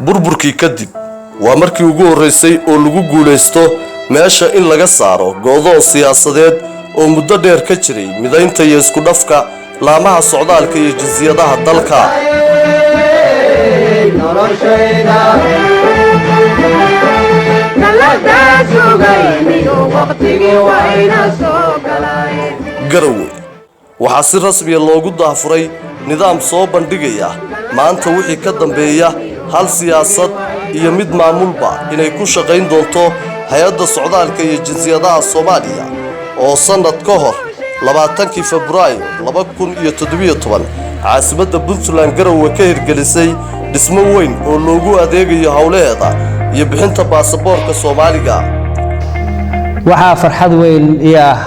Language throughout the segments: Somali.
Burburkii kadib waa markii ugu horreysay oo lagu guulaysto meesha in laga saaro go'doon siyaasadeed oo muddo dheer ka jiray midaynta iyo isku dhafka laamaha socdaalka iyo jinsiyadaha dalka. Noloshayda galadaa sugayniyo waqtigii wayna soo galay. Garowe waxaa si rasmiya loogu daahfuray nidaam soo bandhigaya maanta wixii ka dambeeya hal siyaasad iyo mid maamulba inay ku shaqayn doonto Hay-adda Socdaalka iyo Jinsiyadaha Soomaaliya, oo sannad ka hor 20-kii Febraayo 2017 caasimadda Puntland Garowe ka hirgelisay dhismo weyn oo loogu adeegayo howlaheeda iyo bixinta baasaboorka Soomaaliga. Waxaa farxad weyn ii ah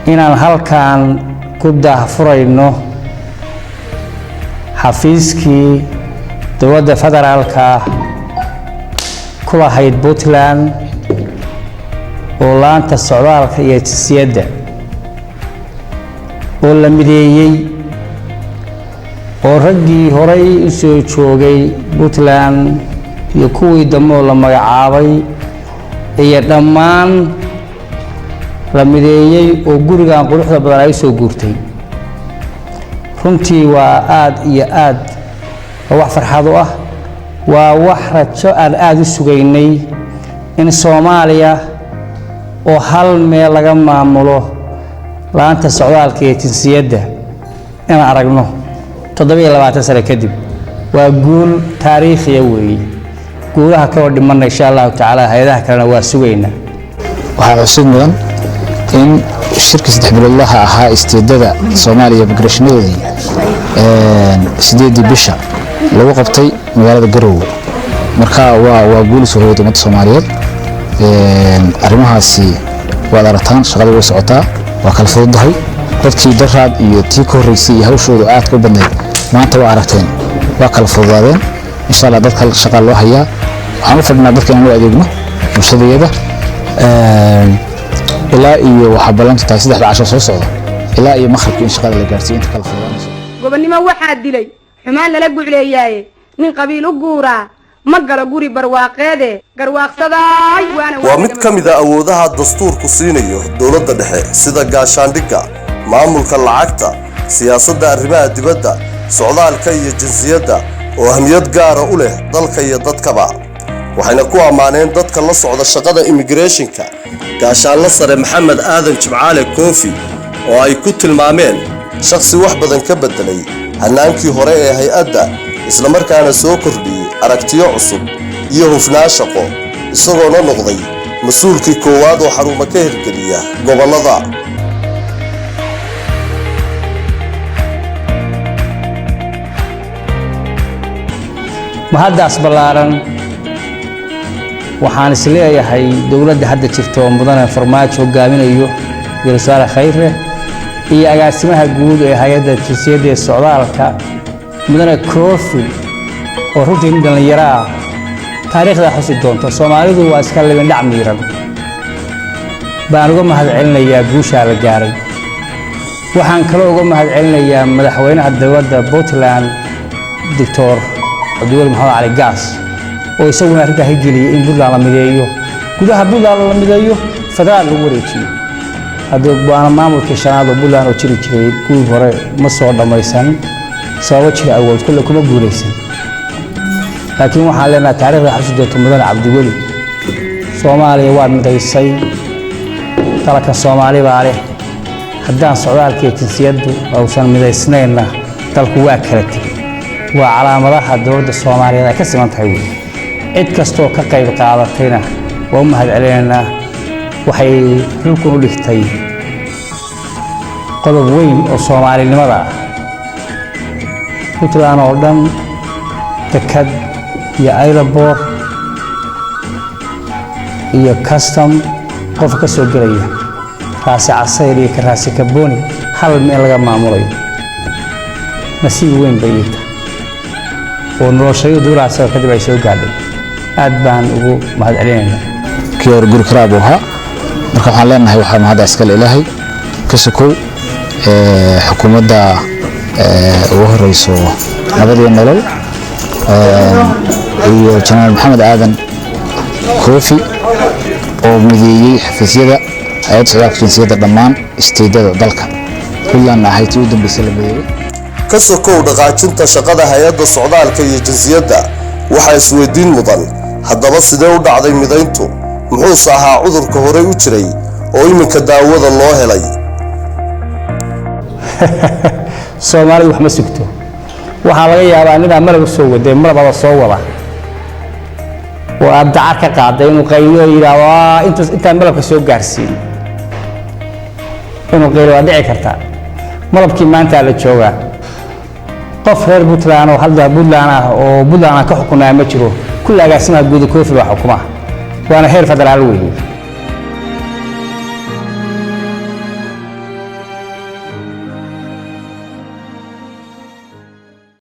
inaan halkan ku daahfurayno xafiiskii dowladda federaalka ku lahayd Puntland oo laanta socdaalka iyo jinsiyadda oo la mideeyey, oo raggii horay u soo joogay Puntland iyo kuwii dambe oo la magacaabay iyo dhammaan la mideeyey, oo gurigan quruxda badan ay u soo guurtay. Runtii waa aad iyo aad, waa wax farxad u ah, waa wax rajo aan aada u sugaynay in Soomaaliya oo hal meel laga maamulo laanta socdaalka iyo jinsiyadda inaan aragno 27 sano kadib. Waa guul taariikhiya weeye. Guulaha kaloo dhimanna, insha Allahu tacaala, hay-adaha kalena waa sugaynaa. Waxaa xusid mudan in shirkii 3 biloodlaha ahaa state-yada Soomaaliya immigration-adoodii 8-dii bisha lagu qabtay magaalada Garowe. Marka waa guul soo hoyatay ummadda Soomaaliyeed. Arrimahaasi waad aragtaan, shaqada way socotaa, waa kala fududahay. Dadkii daraad iyo tii ka horreysay iyo hawshoodu aadka u badnayd, maanta waa aragteen, waa kala fududaadeen. Insha Allah dadka shaqaa loo hayaa. Waxaan u fadhinaa dadka inaan u adeegno bulshadayada ilaa iyo waxaa ballantu tahay 3-da casho soo socda ilaa iyo maqribka in shaqada la gaarsiiyo inta kala fududaanayso. Gobonnimo waxaa dilay xumaan lala gucleeyaaye, nin qabiil u guuraa ma galo guri barwaaqeede garwaaqsadaay waana. Waa mid ka mid a awoodaha dastuurku siinayo dowladda dhexe, sida gaashaandhigga, maamulka lacagta, siyaasadda arrimaha dibadda, socdaalka iyo jinsiyadda oo ahmiyad gaara u leh dalka iyo dadkaba. Waxayna ku ammaaneen dadka la socda shaqada immigration-ka Gaashaanla Sare Maxamed Aadan Jimcaale Koofi, oo ay ku tilmaameen shakhsi wax badan ka beddelay hannaankii hore ee hay-adda, islamarkaana soo kordhiyey aragtiyo cusub iyo hufnaan shaqo, isagoona noqday mas-uulkii koowaad oo xarumo ka hirgeliya gobollada. Mahaddaas ballaaran waxaan is leeyahay dowladda hadda jirta oo Mudane Farmaajo hogaaminayo, Wasaare Khayre iyo agaasimaha guud ee hay-adda jinsiyadda ee socdaalka, Mudane Koofi, oo runtii nin dhallinyaro ah, taariikhdaa xusi doonto. Soomaalidu waa iska libindhac miiran. Baan uga mahad celinayaa guushaa la gaaray. Waxaan kaloo uga mahad celinayaa madaxweynaha dowladda Puntland, Doctor Cabdiweli Maxamed Cali Gaas, oo isaguna arrintaa hirgeliyey in Puntland la mideeyo, gudaha Puntland la mideeyo, federaal lagu wareejiyo. Haddii waana maamulkii shanaad oo Puntland oo jiri jiray, kuwii hore ma soo dhammaysan sababo jira awood, kulle kuma guulaysan. Laakiin waxaan leenahay taariikhda xusi doonta Mudane Cabdiweli Soomaaliya waa midaysay, dalka Soomaali baa leh. Haddaan socdaalka iyo jinsiyaddu uusan midaysnaynna, dalku waa kala tegey. Waa calaamadaha dowladda Soomaaliyeed ay ka siman tahay wey. Cid kastoo ka qayb qaadatayna waa u mahad celinaynaa. Waxay rukun u dhigtay qodob weyn oo soomaalinimada ah. Puntland oo dhan dekad iyo airport iyo custom qofka ka soo gelaya Raasi Casayr iyo ka Raasi Kabooni hal meel laga maamulayo, nasiib weyn bay ii tahay oo noloshayo duulaasa kadib ay soo gaadhay. Aad baan ugu mahad celinaynaa. Kii hore guri karaa buu ahaa. Marka waxaan leenahay waxaa mahadda iskale Ilaahay ka sokow xukuumadda ugu horeyso Nabad iyo Nolol. Iyo Jenaraal Maxamed Aadan Koofi oo mideeyey xafiisyada Hay-adda Socdaalka Jinsiyadda dhammaan isteedada dalka, Puntlandna ahayd tii u dambeysay la mideeyey. Ka sokow dhaqaajinta shaqada Hay-adda Socdaalka iyo Jinsiyadda, waxaa isweydiin mudan haddaba, sidee u dhacday midayntu? Muxuuse ahaa cudurka horey u jiray oo iminka daawada loo helay? Soomaalidu wax ma sugto. Waxaa laga yaabaa ninaa malab u soo waday, malabada soo wada oo aad dacar ka qaaday, inuu qayliyo, yidhaahdo, "Aa, intaan malabka soo gaarsiin," inuu qaylo waa dhici kartaa. Malabkii maanta la joogaa, qof reer Puntland oo hadda Puntland ah oo Puntland aan ka xukunaa ma jiro. Kulli agaasimaha guud Koofi baa xukuma, waana heer federaal weeye.